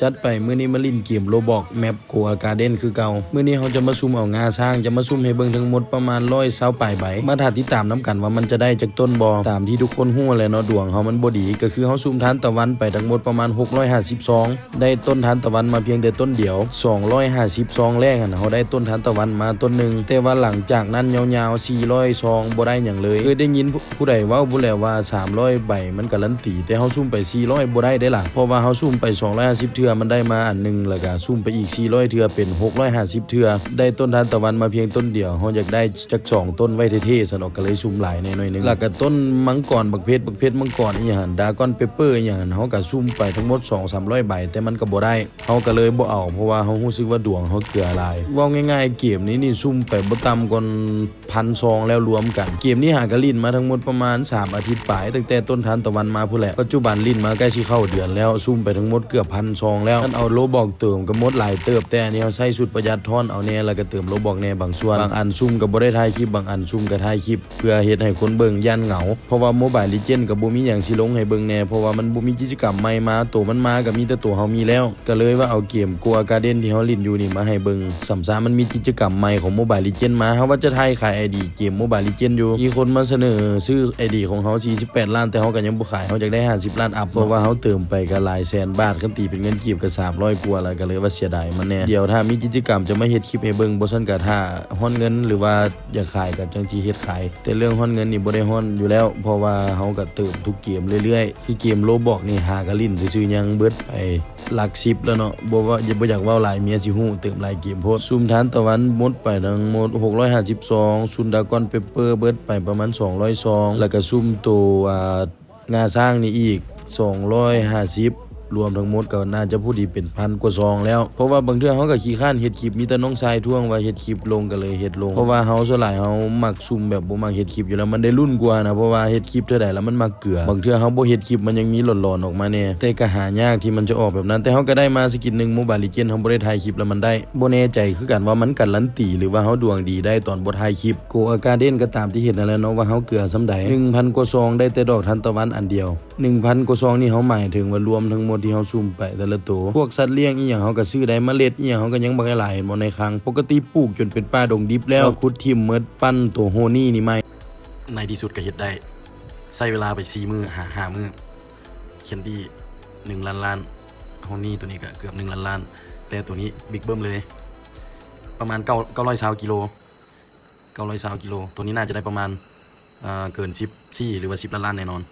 ຈັດໄປ ມື້ນີ້ມາຫຼິ້ນເກມໂຣບລັອກ ແມັບໂກອາກາເດນຄືເກົ່າ. ມື້ນີ້ເຮົາຈະມາສຸ່ມເອົາງາຊ້າງ ຈະມາສຸ່ມໃຫ້ເບິ່ງທັງໝົດປະມານຮ້ອຍຊາວປາຍໃບ. ມາຖ້າຕິດຕາມນຳກັນວ່າມັນຈະໄດ້ຈັກຕົ້ນບໍ່. ຕາມທີ່ທຸກຄົນຮູ້ແຫຼະເນາະ ດວງເຮົາມັນບໍ່ດີ ກໍຄືເຮົາສຸ່ມທານຕະວັນໄປທັງໝົດປະມານຫົກຮ້ອຍຫ້າສິບຊອງ ໄດ້ຕົ້ນທານຕະວັນມາພຽງແຕ່ຕົ້ນດຽວ. ສອງຮ້ອຍຫ້າສິບຊອງແລກຫັ້ນ ເຮົາໄດ້ຕົ້ນທານຕະວັນມາຕົ້ນໜຶ່ງ ແຕ່ວ່າຫຼັງຈາກນັ້ນຍາວໆ ສີ່ຮ້ອຍຊອງບໍ່ໄດ້ຫຍັງເລີຍ. ເຄີຍໄດ້ຍິນຜູ້ໃດເວົ້າພຸ້ນແຫຼະວ່າ ສາມຮ້ອຍໃບມັນກາຣັນຕີ ແຕ່ເຮົາສຸ່ມໄປສີ່ຮ້ອຍບໍ່ໄດ້ເດ້ລະ ເພາະວ່າເຮົາສຸ່ມໄປສອງຮ້ອຍຫ້າສິບເທື່ອ ມັນໄດ້ມາອັນໜຶ່ງ ແລ້ວກະສຸ່ມໄປອີກສີ່ຮ້ອຍເທື່ອ ເປັນຫົກຮ້ອຍຫ້າສິບເທື່ອ ໄດ້ຕົ້ນທານຕະວັນມາພຽງຕົ້ນດຽວ. ເຮົາຢາກໄດ້ຈັກສອງຕົ້ນໄວ້ເທ່ໆ ຊັ້ນເນາະ ກໍເລີຍສຸ່ມຫຼາຍແດ່ໜ້ອຍໜຶ່ງ. ແລ້ວກະຕົ້ນມັງກອນບັກເພັດ ບັກເພັດມັງກອນອີ່ຫຍັງ ດຣາກອນເປບເປີອີ່ຫຍັງ ເຮົາກະສຸ່ມໄປທັງໝົດສອງສາມຮ້ອຍໃບ ແຕ່ມັນກໍບໍ່ໄດ້ ເຮົາກໍເລີຍບໍ່ເອົາ ເພາະວ່າເຮົາຮູ້ສຶກວ່າດວງເຮົາເກືອຫຼາຍ. ເວົ້າງ່າຍໆ ເກມນີ້ນີ້ສຸ່ມໄປບໍ່ຕ່ຳກວ່າພັນຊອງແລ້ວລວມກັນ. ເກມນີ້ຫາກະຫຼິ້ນມາທັງໝົດປະມານສາມອາທິດປາຍ ຕັ້ງແຕ່ຕົ້ນທານຕະວັນມາພຸ້ນແຫຼະ. ປັດຈຸບັນຫຼິ້ນມາໃກ້ຊິເຂົ້າເດືອນແລ້ວ ສຸ່ມໄປທັງໝົດເກືອບພັນຊອງແລ້ວ. ຄັນເອົາໂຣບລັອກເຕີມກໍໝົດຫຼາຍເຕີບ ແຕ່ອັນນີ້ເຮົາໃຊ້ຊຸດປະຢັດ ທ້ອນເອົາແດ່ ແລ້ວກໍເຕີມໂຣບລັອກແດ່ບາງສ່ວນ. ບາງອັນສຸ່ມກໍບໍ່ໄດ້ຖ່າຍຄລິບ ບາງອັນສຸ່ມກໍຖ່າຍຄລິບ ເພື່ອເຮັດໃຫ້ຄົນເບິ່ງຢ້ານເຫງົາ ເພາະວ່າໂມບາຍເລເຈນກໍບໍ່ມີຫຍັງຊິລົງໃຫ້ເບິ່ງແດ່ ເພາະວ່າມັນບໍ່ມີກິດຈະກຳໃໝ່ມາ ໂຕມັນມາກໍມີແຕ່ໂຕເຮົາມີແລ້ວ. ກໍເລີຍວ່າເອົາເກມໂກອາກາເດນທີ່ເຮົາຫຼິ້ນຢູ່ນີ້ມາໃຫ້ເບິ່ງ. ສ່ຳຊາມັນມີກິດຈະກຳໃໝ່ຂອງໂມບາຍເລເຈນມາ ເຮົາວ່າຈະຖ່າຍຂາຍໄອດີເກມໂມບາຍເລເຈນຢູ່ ມີຄົນມາສະເໜີຊື້ໄອດີຂອງເຮົາສີ່ສິບແປດລ້ານ ແຕ່ເຮົາກໍຍັງບໍ່ຂາຍ ເຮົາຢາກໄດ້ຫ້າສິບລ້ານອັບ ເພາະວ່າເຮົາເຕີມໄປກໍຫຼາຍແສນບາດ ຄັນຕີເປັນເງິນກີບກໍສາມຮ້ອຍກວ່າແລ້ວ ກໍເລີຍວ່າເສຍດາຍມັນແດ່. ດຽວຖ້າມີກິດຈະກຳຈະມາເຮັດຄລິບໃຫ້ເບິ່ງ ບໍ່ຊັ້ນກໍຖ້າຮ້ອນເງິນ ຫຼືວ່າຢາກຂາຍກໍຈັ່ງຊິເຮັດຂາຍ. ແຕ່ເລື່ອງຮ້ອນເງິນນີ້ບໍ່ໄດ້ຮ້ອນຢູ່ແລ້ວ ເພາະວ່າເຮົາກໍເຕີມທຸກເກມເລື້ອຍໆ ຄືເກມໂຣບລັອກນີ້ຫາກະຫຼິ້ນຊື່ໆ ຍັງເບິດໄປຫຼັກສິບແລ້ວເນາະ ບໍ່ວ່າ ບໍ່ຢາກເວົ້າຫຼາຍ ເມຍຊິຮູ້ ເຕີມຫຼາຍເກມໂພດ. ສຸ່ມທານຕະວັນໝົດໄປທັງໝົດຫົກຮ້ອຍຫ້າສິບຊອງ ສຸ່ມດຣາກອນເປບເປີເບິດໄປປະມານສອງຮ້ອຍຊອງ ແລ້ວກະສຸ່ມໂຕ ອ່າ ງາຊ້າງນີ້ອີກສອງຮ້ອຍຫ້າສິບ ລວມທັງໝົດກໍໜ້າຈະພໍດີເປັນພັນກວ່າຊອງແລ້ວ ເພາະວ່າບາງເທື່ອເຮົາກໍຂີ້ຄ້ານເຮັດຄລິບ ມີແຕ່ນ້ອງຊາຍທວງວ່າເຮັດຄລິບລົງກໍເລີຍເຮັດລົງ ເພາະວ່າເຮົາສ່ວນຫຼາຍເຮົາມັກສຸ່ມແບບບໍ່ມັກເຮັດຄລິບຢູ່ແລ້ວ ມັນໄດ້ລຸ້ນກວ່ານະ ເພາະວ່າເຮັດຄລິບເທື່ອໃດແລ້ວມັນມັກເກືອ ບາງເທື່ອເຮົາບໍ່ເຮັດຄລິບມັນຍັງມີຫຼອນໆອອກມາແດ່ ແຕ່ກໍຫາຍາກທີ່ມັນຈະອອກແບບນັ້ນ. ແຕ່ເຮົາກໍໄດ້ມາສະກິນໜຶ່ງ ໂມບາຍເລເຈນ ເຮົາບໍ່ໄດ້ຖ່າຍຄລິບແລ້ວມັນໄດ້ ບໍ່ແນ່ໃຈຄືກັນວ່າມັນກາຣັນຕີ ຫຼືວ່າເຮົາດວງດີໄດ້ຕອນບໍ່ຖ່າຍຄລິບ. ໂກອາກາເດນກໍຕາມທີ່ເຫັນນັ້ນແຫຼະເນາະ ວ່າເຮົາເກືອສ່ຳໃດ ໜຶ່ງພັນກວ່າຊອງໄດ້ແຕ່ດອກທານຕະວັນອັນດຽວ. ໜຶ່ງພັນກວ່າຊອງນີ້ ເຮົາໝາຍເຖິງວ່າລວມທັງໝົດທີ່ເຮົາສຸ່ມໄປແຕ່ລະໂຕ ພວກສັດລ້ຽງອີ່ຫຍັງເຮົາກໍຊື້ໄດ້ ເມລັດອີ່ຫຍັງເຮົາກໍຍັງບັກຫຼາຍ ເຫັນບໍ່ໃນຄັງ ປົກກະຕິປູກຈົນເປັນປ່າດົງດິບແລ້ວ ເຮົາຂຸດຖິ້ມໝົດ ປັ້ນໂຕໂຮນີ້ນີ້ໃໝ່. ໃນທີ່ສຸດກໍເຮັດໄດ້ ໃຊ້ເວລາໄປສີ່ມື້ ຫາຫ້າມື້ ແຄນດີ້ໜຶ່ງລ້ານລ້ານ ໂຮນີ້ໂຕນີ້ກໍເກືອບໜຶ່ງລ້ານລ້ານ ແຕ່ໂຕນີ້ບິກເບິ່ມເລີຍ ປະມານເກົ້າ ເກົ້າຮ້ອຍຊາວກິໂລ ເກົ້າຮ້ອຍຊາວກິໂລ ໂຕນີ້ໜ້າຈະໄດ້ປະມານ ເອີ ເກີນສິບສີ່ ຫຼືວ່າສິບລ້ານລ້ານແນ່ນອນ.